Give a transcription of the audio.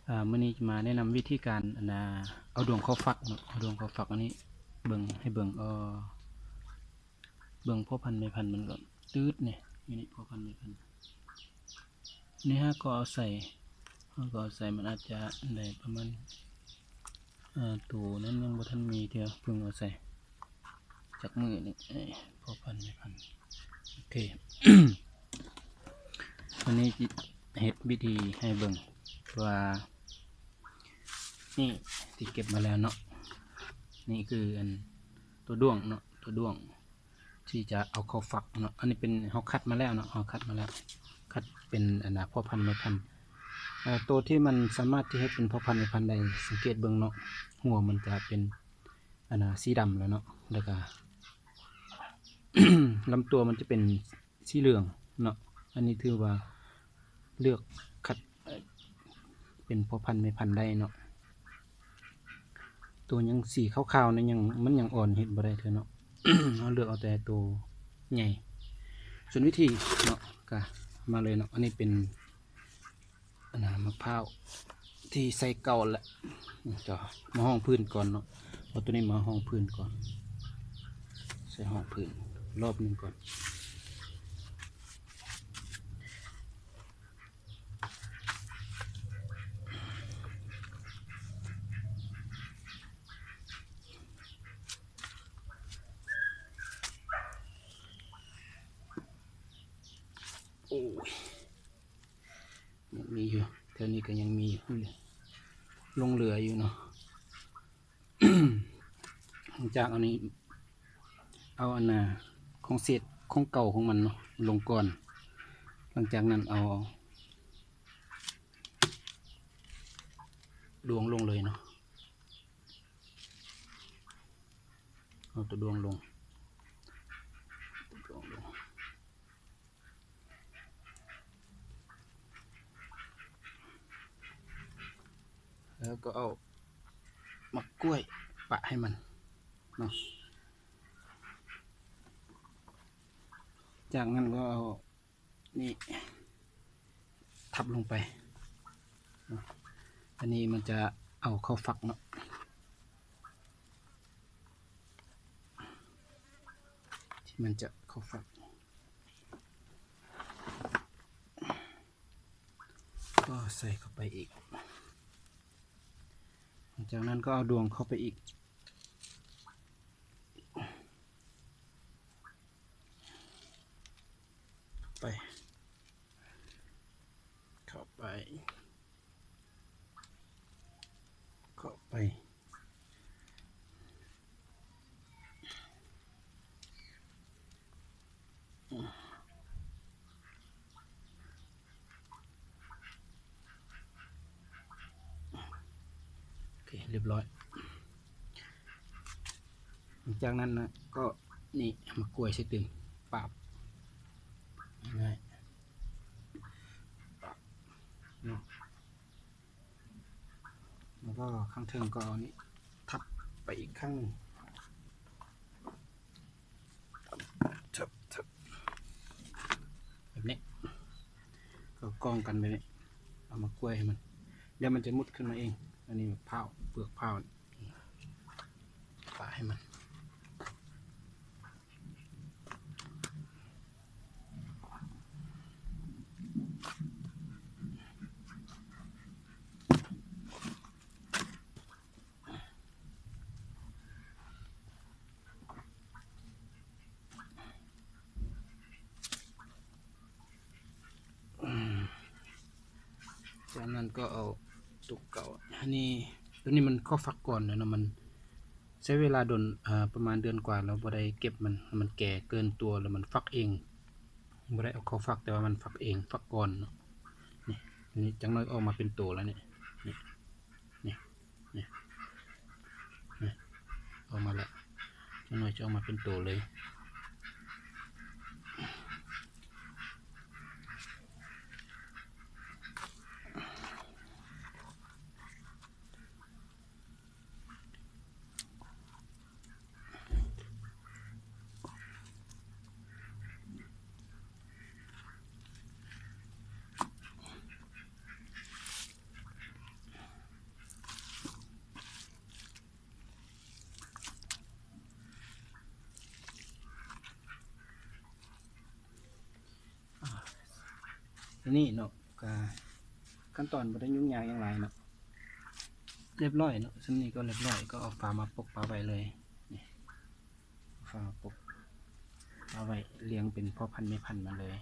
ອ່າ ມື້ນີ້ຈະມາແນະນຳວິທີການ ອັນນ່າ ເອົາດວງເຂົ້າຝັກເນາະ, ເອົາດວງເຂົ້າຝັກ. ອັນນີ້ເບິ່ງ ໃຫ້ເບິ່ງ ເອີ ເບິ່ງພໍ່ພັນແມ່ພັນມັນກໍ ຕື້ດນີ້ ຢູ່ນີ້ ພໍ່ພັນແມ່ພັນ ນີ້ ເຮົາກໍເອົາໃສ່ ເຮົາກໍເອົາໃສ່ ມັນອາດຈະໄດ້ປະມານ ເອີ ໂຕນັ້ນຍັງບໍ່ທັນມີເທື່ອ ເພິ່ງເອົາໃສ່ຈັກມື້ນີ້ ເອີ ພໍ່ພັນແມ່ພັນ. ໂອເຄ ວັນນີ້ຊິເຮັດວິທີໃຫ້ເບິ່ງວ່າ ນີ້ ທີ່ເກັບມາແລ້ວເນາະ, ນີ້ຄືອັນ ຕົວດ້ວງເນາະ ຕົວດ້ວງ ທີ່ຈະເອົາເຂົ້າຝັກເນາະ. ອັນນີ້ເປັນ ເຮົາຄັດມາແລ້ວເນາະ ເຮົາຄັດມາແລ້ວ ຄັດເປັນ ອັນນ່າ ພໍ່ພັນແມ່ພັນ. ເອີ ໂຕທີ່ມັນສາມາດທີ່ເຮັດເປັນພໍ່ພັນແມ່ພັນໄດ້ ສັງເກດເບິ່ງເນາະ ຫົວມັນຈະເປັນ ອັນນ່າ ສີດຳແລ້ວເນາະ ແລ້ວກະ ລຳຕົວມັນຈະເປັນສີເຫຼືອງເນາະ. ອັນນີ້ຖືວ່າເລືອກຄັດ ເອີ ເປັນພໍ່ພັນແມ່ພັນໄດ້ເນາະ. ໂຕຍັງສີຂາວໆນີ້ຍັງ ມັນຍັງອ່ອນ ເຮັດບໍ່ໄດ້ເທື່ອເນາະ. ເຮົາເລືອກເອົາແຕ່ໂຕໃຫຍ່. ສ່ວນວິທີເນາະ ກະມາເລີຍເນາະ. ອັນນີ້ເປັນ ອັນນ່າ ໝາກພ້າວທີ່ໃສ່ເກົ່າແຫຼະ ຈະມາຮອງພື້ນກ່ອນເນາະ. ເອົາໂຕນີ້ມາຮອງພື້ນກ່ອນ ໃສ່ຮອງພື້ນລອບໜຶ່ງກ່ອນ. ໂອ້ຍ ຍັງມີຢູ່ ແຖວນີ້ກໍຍັງມີຢູ່ ຫຼົງເຫຼືອຢູ່ເນາະ. ຫຼັງຈາກອັນນີ້ ເອົາອັນນ່າ ຂອງເສດ ຂອງເກົ່າຂອງມັນເນາະ ລົງກ່ອນ. ຫຼັງຈາກນັ້ນເອົາດວງລົງເລີຍເນາະ, ເອົາຕົວດວງລົງ ຕົວດວງລົງ. ແລ້ວກໍເອົາໝາກກ້ວຍປະໃຫ້ມັນເນາະ. ຈາກນັ້ນກໍເອົານີ້ທັບລົງໄປເນາະ. ອັນນີ້ມັນຈະເອົາເຂົ້າຝັກເນາະ ທີ່ມັນຈະເຂົ້າຝັກ. ກໍໃສ່ເຂົ້າໄປອີກ. ຫຼັງຈາກນັ້ນກໍເອົາດວງເຂົ້າໄປອີກ. ເຂົ້າໄປ ເຂົ້າໄປ ເຂົ້າໄປ. ໂອເຄ ລຽບຮ້ອຍ. ຫຼັງຈາກນັ້ນນະ ກໍນີ້ ເອົາໝາກກ້ວຍໃສ່ຕື່ມ ປາບ ງ່າຍໆ ປາບເນາະ. ແລ້ວກໍຂ້າງເທິງກໍເອົານີ້ທັບໄປອີກຄັ້ງໜຶ່ງ ທັບ ທັບ ແບບນີ້ ກໍກ້ອງກັນແບບນີ້ ເອົາໝາກກ້ວຍໃຫ້ມັນ ດຽວມັນຈະມຸດຂຶ້ນມາເອງ. ອັນນີ້ໝາກພ້າວ ເປືອກພ້າວ ປະໃຫ້ມັນ. ຈາກນັ້ນກໍເອົາຕຸກເກົ່າ ອັນນີ້ ຕົວນີ້ມັນເຂົ້າຝັກກ່ອນແລ້ວເນາະ ມັນໃຊ້ເວລາດົນ ອ່າ ປະມານເດືອນກວ່າແລ້ວ ບໍ່ໄດ້ເກັບມັນ ມັນແກ່ເກີນຕົວ ແລ້ວມັນຟັກເອງ ບໍ່ໄດ້ເອົາເຂົ້າຝັກ ແຕ່ວ່າມັນຟັກເອງ ຟັກກ່ອນເນາະ. ນີ້ ອັນນີ້ຈັກໜ້ອຍອອກມາເປັນໂຕແລ້ວນີ້ ນີ້ ນີ້ ນີ້ ນີ້ ອອກມາແລ້ວ ຈັກໜ້ອຍຈະອອກມາເປັນໂຕເລີຍ. ອ ນີ້ເນາະ ກໍຂັ້ນຕອນບໍ່ໄດ້ຫຍຸ້ງຍາກຫຍັງຫຼາຍເນາະ ຮຽບຮ້ອຍເນາະ ສ່ຳນີ້ກໍຮຽບຮ້ອຍ ກໍເອົາຝາມາປົກປະໄວ້ເລີຍ ນີ້ ຝາປົກປະໄວ້ ລຽງເປັນພໍ່ພັນແມ່ພັນມາເລີຍ.